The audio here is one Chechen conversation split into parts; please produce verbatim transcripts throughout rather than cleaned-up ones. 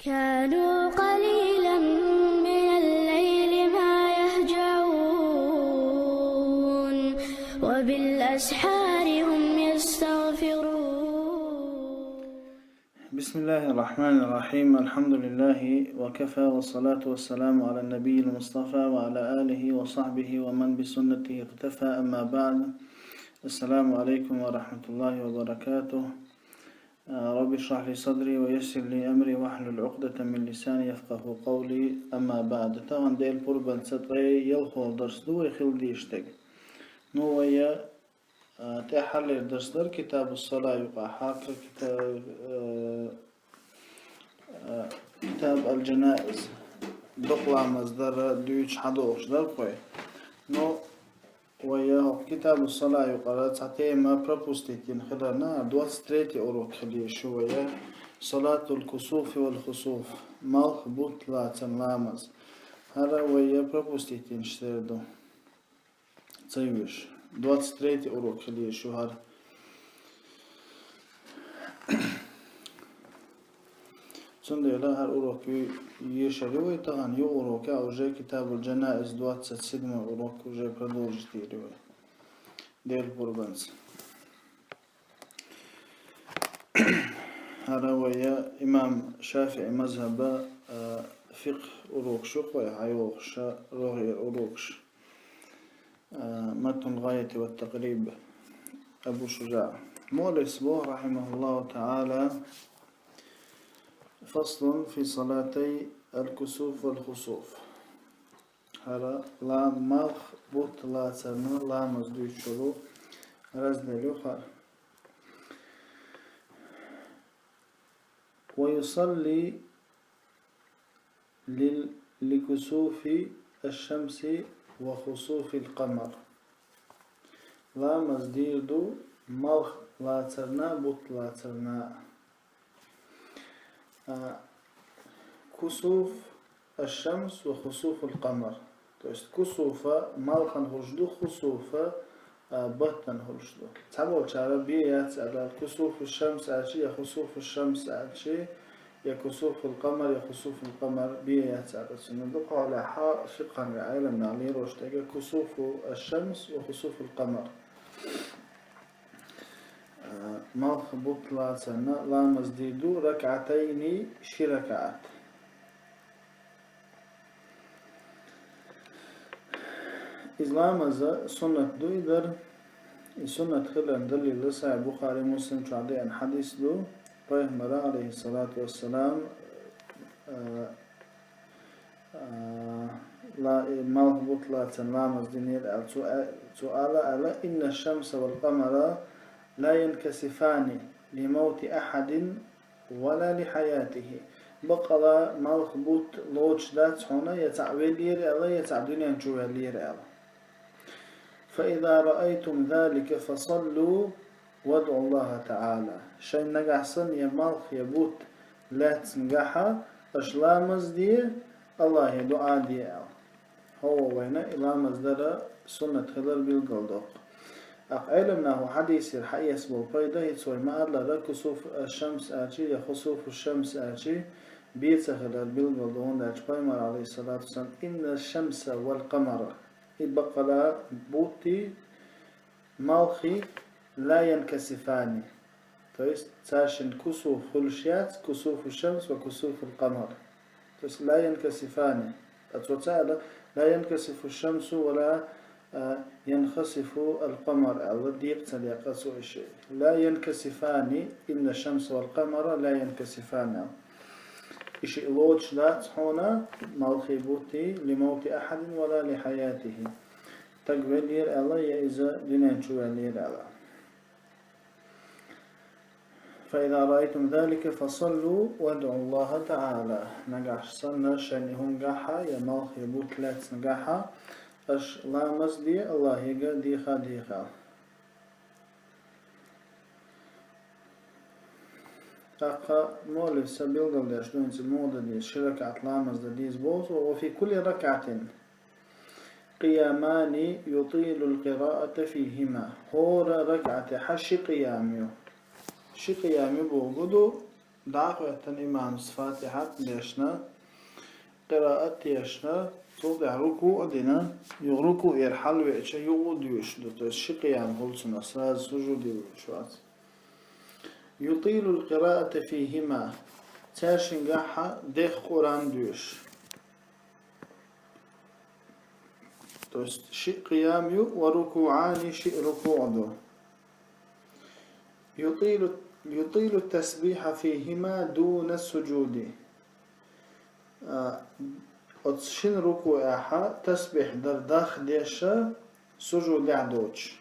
كانوا قليلا من الليل ما يهجعون، وبالأسحار هم يستغفرون. بسم الله الرحمن الرحيم. الحمد لله وكفى، والصلاة والسلام على النبي المصطفى وعلى آله وصحبه ومن بسنته اقتفى، أما بعد. السلام عليكم ورحمة الله وبركاته. رب اشرح لي صدري ويسر لي أمري واحلل عقدة من لساني يفقهوا قولي، أما بعد. Тахан Дала пурбанца ткъе ялхлагӀа дарс ду вай хила дезаш дерг. Ну, вай, а, тӀеххьарлера дарс дар Китабу Сала юкъа, хӀара кита-, а, а, Китаб аль-Джанаиз, докъа ламаз дар дуьйцуш хьадоагӀаш дар вай. Ну, вай хӀокху Китабу Сала юкъара цхьа тема пропустить йина хиларна, двадцать третий урок хила езаш ю вай, Салатул кусуфи вал хусуф, малх, бутт лацарна ламаз. ХӀара вай пропустить йинаш тера ду. Ца йоьш. Двадцать третий урок хила езаш ю хӀара. Цундела хӀара урок ю-, ешар ю вай тахан, юкъа урокехь уже Китабул Джанаиз, двадцать седьмой урок уже продолжить йийр ю вай. Дала пурбанца. ХӀара вай имам ШафиӀи мазхӀаба, а, фикъхӀ урокаш ю вай хьайогӀуш, рогӀера урокаш. А, Матнул ГӀаят ва Такъриб, Абу ШужаӀ. Муаллиф боху, рахьимахуллаху таӀала: «Фаслун фи салатей аль-кусуф валь-хусуф». ХӀара ла-, малх, бутт лацарна ламаз дуьйцуш йолу раздел ю хӀара. «Ва юсалли лил-, ликусуфи аш-шамси ва хусуфил къамар». Ламаз дийр ду малх лацарна, бутт лацарна. А, кусуф аш-шамс ва хусуфул къамар. То есть кусуфа малхан хуьлуш ду, хусуфа, а, баттан хуьлуш ду. Цхьаболчара бен яц аьлла, кусуфу шамс аьлчи, я хусуфу шамс аьлчи, я кусуфул къамар, я хусуфул къамар бен яц аьлла. Цундела дукхахьолехьа фикъхӀан Ӏеламнаха лелош дерг кусуфу аш-шамс ва хусуфул къамар. А, малх, бутт лацарна ламаз дийр ду ракӀатайни, ши ракаӀат. Иза ламаза суннат ду и дар. И суннат хиларна далил Сахьихь Бухари, Муслим чохь деана хьадис ду. Пайхамара, алейхиссалату вассалам, а, а, ла-, и малх, бутт лацарна ламаз динера аьлла. Цо а-, цо ала аьлла: «Инна шамса вал къамара ла янкасифани ли мавти ахьадин ва ла ли хьаятихи». Баккъала малх, бутт лоцуш дац хьуна, я цхьаъ веллера аьлла, я цхьаъ дуьнен чу ваьллера аьлла. «Фа иза раайтум залика фасаллу вадӀу Аллаха таӀала». Шайн нагахь санна я малх, я бутт лаьцнехьа, аша ламаз де, Аллахе дуӀа де аьлла. ХӀокхо вайна и ламаз дара суннат хилар билгалдоккху. ТӀаккха Ӏеламнаха хьадисера хьаэцна болу пайда, хӀинца вай ма-аллара, кусуф аш-шамс аьлчи я хусуфу шамс аьлчи бен ца хилар билгалдо, хӀунда аьлча Пайхамара, алейхиссалату вассалам: «Инна шамса вал къамара». И баккъала бутти, малхи, ла янкасифани. То есть царшинна кусуф хуьлуш яц, кусуфу шамс ва кусуфул къамар. То есть ла янкасифани. Ткъа цо ца аьлла, ла янкасифу шамсу ва ла, а, янхасифу ал-къамар аьлла, декъа ца декъна цо и шиъ. Ла янкасифани, инна шамса вал къамара ла янкасифани аьлла. И шиъ лоцуш дац хьуна, малхи, бутти, ли мавти ахьадин ва ла ли хьаятихи. Стаг веллера аьлла, я иза дуьнен чу ваьллера аьлла. «Фа иза раайтум залика фасаллу вадӀу Аллаха таӀала». Нагахь санна шайна и хӀума гахь, я малх, я бутт лаьцна гахь, аша ламаз де, Аллахьега деха, деха. ТӀаккха муаллифа билгалдеш ду, хӀинца муха дан деза, ши ракаӀат ламаз дан деза боху, ва фи кулли ракаӀатин къиямани ютилул къираата фихима. ХӀора ракаӀатехь ши къиям ю. Ши къиям ю бохург ду, дӀахӀоьттина имамас Фатихьат дешна, къираат дешна, цул тӀехьа рукуъ а дина, юха рукуъера хьалвеача юха а доьшуш ду, то есть ши къиям хуьлу цунах, сразу сужуде воьдуш вац. يطيل القراءة فيهما. Цаьршингахьа дехха Къуръан доьшуш. То есть шиъ къиям ю, وركوعان, шиъ рукуъ ду. يطيل، يطيل التسبيح فيهما دون السجود. А, оцу шина рукуъехьа тасбихь дар даха деш а, сужудехь доцуш.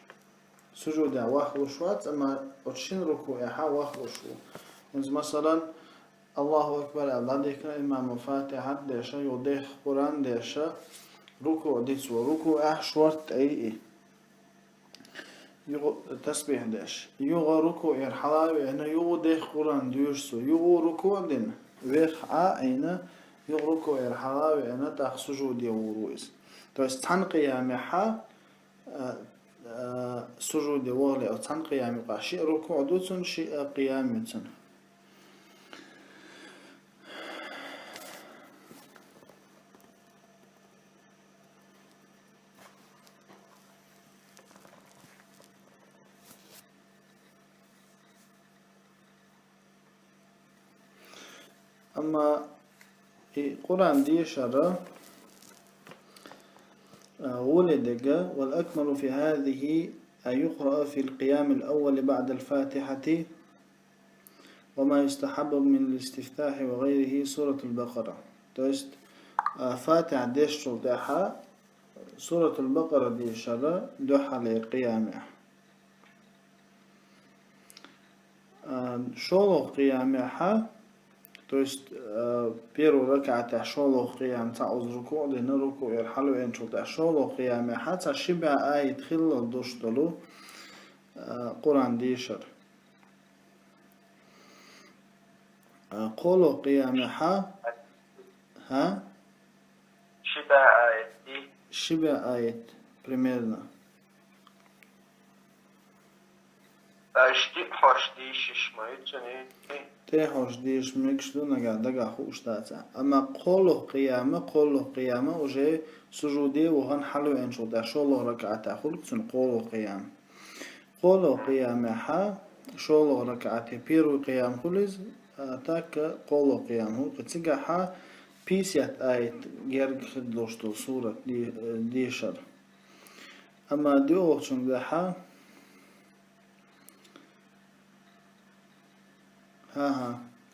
Сужудехь ваха луш вац, амма оцу шина рукуъехьа ваха луш ву. ХӀинца, масалан, Аллаху акбар аьлла, дӀадихкина имамо Фатихьат деш а, юха дехха Къуръан деш а, рукуъ ди цо, рукуъехь шортта тӀе йиъ. Юха тасбихь деш. Юха рукуъера хьала а веана, юха дехха Къуръан доьшу цо, юха рукуъ а дина, верхӀ Ӏа а Ӏийна, юха рукуъера хьала а веана, тӀаккха сужуде гӀур ву иза. То есть цхьана къиямехьа, а, а, сужуде вахале, оцу цхьана къиям юкъахь шиъ рукуъ ду цунна, шиъ къиям ю цунна. Амма и Къуръан дешар, а, гӀоле дерг, والأكمل في هذه أن يقرأ في القيام الأول بعد الفاتحة وما يستحب من الاستفتاح وغيره سورة البقرة. То есть, а, Фатихьа дешначул тӀаьхьа Суратул Бакъара дешар дуьххьарлера къиямехь. А, шолгӀа къиямехьа, то есть, а, первый ракаӀатехь шолгӀа къиям, цхьа оза рукуъ дина, рукуъера хьалавеанчул тӀаьхьа шолгӀа къиямехьа цхьа ши бӀе аят хиллал долуш долу, а, Къуръан дешар. А, кхоалгӀа къиямехьа, хӀа? Ши бӀе аят ди? Ши бӀе аят, примерно. Аш тӀе хьожуш дийшиш ма ю цуьнан? ТӀе хьожуш дийшиш мегаш ду, нагахь дагахь хууш дацахь. Амма кхоалгӀа къияма, кхоалгӀа къияма уже сужуде вахана хьалавеанчул тӀаьхьа шолгӀа ракаӀатехь хуьлу цуьнан кхоалгӀа къияма. КхоалгӀа къиямехьа шолгӀа ракаӀате первый къиям хуьлу иза, а, так а кхоалгӀа къиям хуьлу. Кхин цигахьа пятьдесят аят герга хир долуш долу сурат де-, дешар. Амма доьалгӀачуьнгахьа, хӀан-хӀа,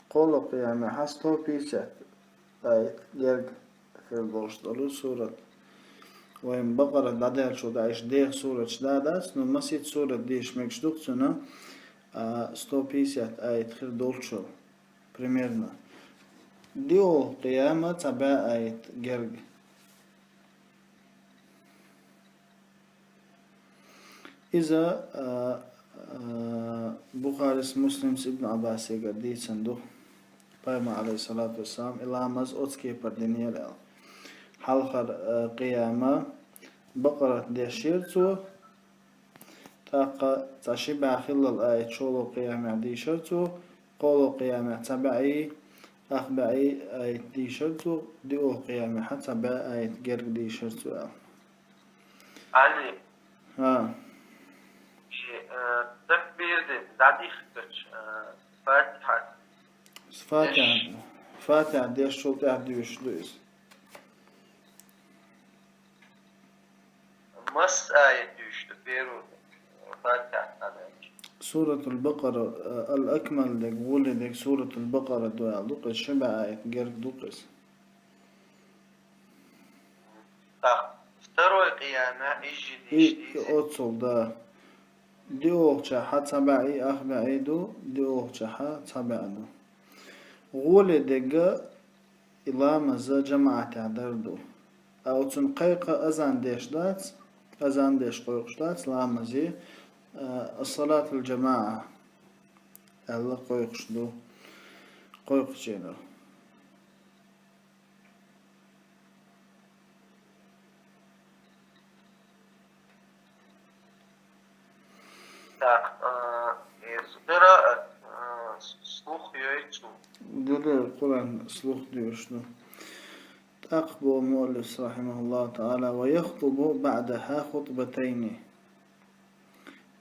кхоалгӀа къиямехьа сто пятьдесят аят герга хир долуш долу сурат. Вайн Бакъара дӀадаьллачул тӀаьхьа иштта деха сураташ да дац, но масийтта сурат деша мегаш ду-кх цуьнан, а, сто пятьдесят аят хир долчул, примерно. ДоьалгӀа къияма цхьа бӀе аят герга. Иза, а, а, Бухарис, Муслимс Ибн Ӏаббасигара дийцина ду. Пайхамар, алейхиссалату вассалам, и ламаз оцу кепара динера аьлла. Хьалхара, а, къияма Бакъарат дешера цо, тӀаккха цхьа ши бӀе хиллал аят шолгӀа къиямехь дийшара цо, кхоалгӀа къиямехь цхьа бӀе, ах бӀе аят дийшара цо, доьалгӀа къиямехьа цхьа бӀе аят герга дийшара цо аьлла. Али. ХӀа. Ши, э, такбир де дӀадихкача, э, Фатихьа. Фатихьа, Фатихьа дешначул тӀаьхьа доьшуш ду иза. Масса аят доьшуш ду первый Фатихьа дӀадахча? Суратул Бакъара, э, ал-Акмал дерг, гӀоле дерг Суратул Бакъара ду аьлла ду-кх иза, ши бӀе аят герга ду-кх иза. Так, второй къияма ижжи И, дийш дийзи. Оццул, да. ДоьалгӀачохьа цхьа бӀе, ах бӀе ду, доьалгӀачохьа цхьа бӀе ду. ГӀоле дерг и ламаз жамаӀатехь дар ду. А оцунна кхайкха азан деш дац, азан деш кхойкхуш дац ламазе, а, ас-салатул жамаӀа аьлла кхойкхуш ду, кхойкхучеран. Так, а, из къираат, а, с-, слух йой цо. Къуръан слух доьшуш ду. ТӀаккха боху муаллифа, рахьимахуллаху таӀала: «Ва яхтубу баӀдахьа хутбатайни».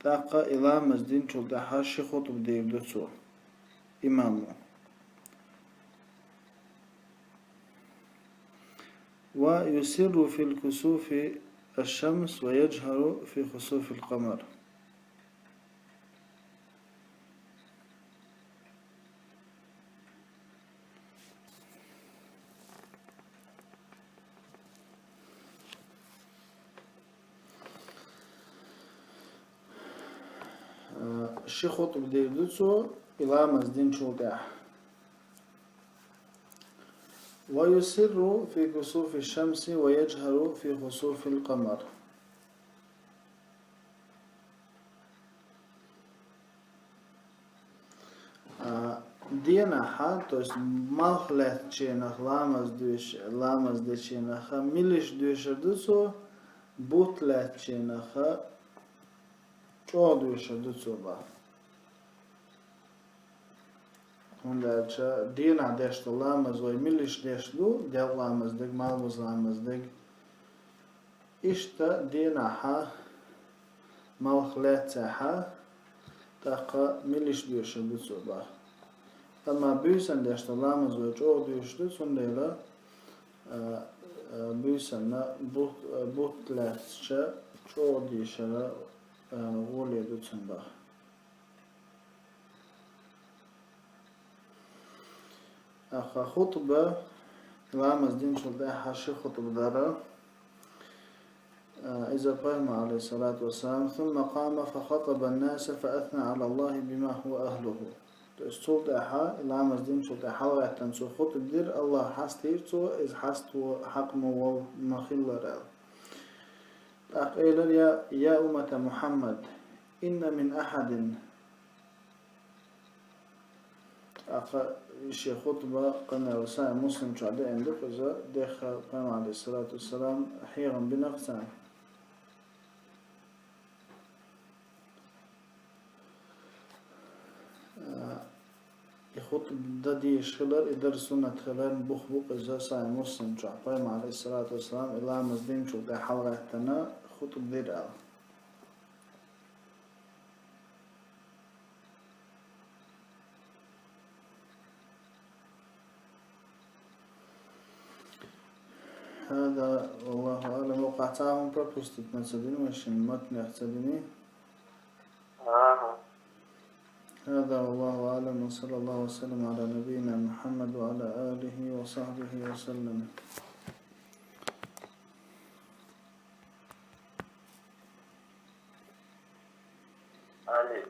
ТӀаккха и ламаз динчул тӀаьхьа ши хутба дийр ду цо, имамо. «Ва юсирру фи кусуфи аш-шамс ва яджхару фи хусуфил къамар». Э, ши хутба дийр ду цо и ламаз динчул тӀаьхьа. «Ва юсирру фи кусуфи шамси ва яджхару фи хусуфил къамар». А, денахьа, то есть малх лаьттачу хенахь ламаз доьш-, ламаз дечу хенахь милиш доьшур ду цо, бутт лаьттачу хенахь чӀогӀа доьшур ду цо боху. ХӀунда аьлча денахь деш долу ламаз вай милиш деш ду, делкъа ламаз дерг, малхбуза ламаз дерг. Иштта денахьа малх лаьццехьа, тӀаккха милиш доьшур ду цо боху. Амма буьйсанна деш долу ламаз вай чӀогӀа доьшуш ду, цундела, а, а, буьйсанна бутт, а, бутт лаьцча чӀогӀа дийшара, а, гӀоле ду цунна боху. Аха хутба, ламаз динчул тӀаьхьа ши хутба дара. А, иза пайхамар, алейхиссалату вассалам, «Сумма къама фа хатаба ан-наса фа асна ала Аллахи бима хува ахлуху». То есть цул тӀаьхьа, ламаз динчул тӀаьхьа хьалагӀаьттина цо хутба дира, Аллах хьастийра цо, иза хьасто хьакъ ма волу, ма хиллара аьлла. ТӀаккха элира: «Я, я уммата Мухьаммад, инна мин ахьадин». ТӀаккха шен хутба къамел Сахьихь Муслим чохь деана ду иза, дехха пайхамар, алейхиссалату вассалам, хьехам бинарх царна. А, и хутба дан дезаш хилар, и дар суннат хиларна бух бу иза Сахьихь Муслим чохь, пайхамар, алейхиссалату вассалам, и ламаз динчул тӀаьхьа хьалагӀаьттина хутба дира аьлла. هذا والله أعلم. Вукху цхьа хӀума пропустить ма ца дина, вай шин матнех ца дини. Ага. هذا والله أعلم، وصلى الله وسلم على نبينا محمد وعلى آله وصحبه وسلم. آمين.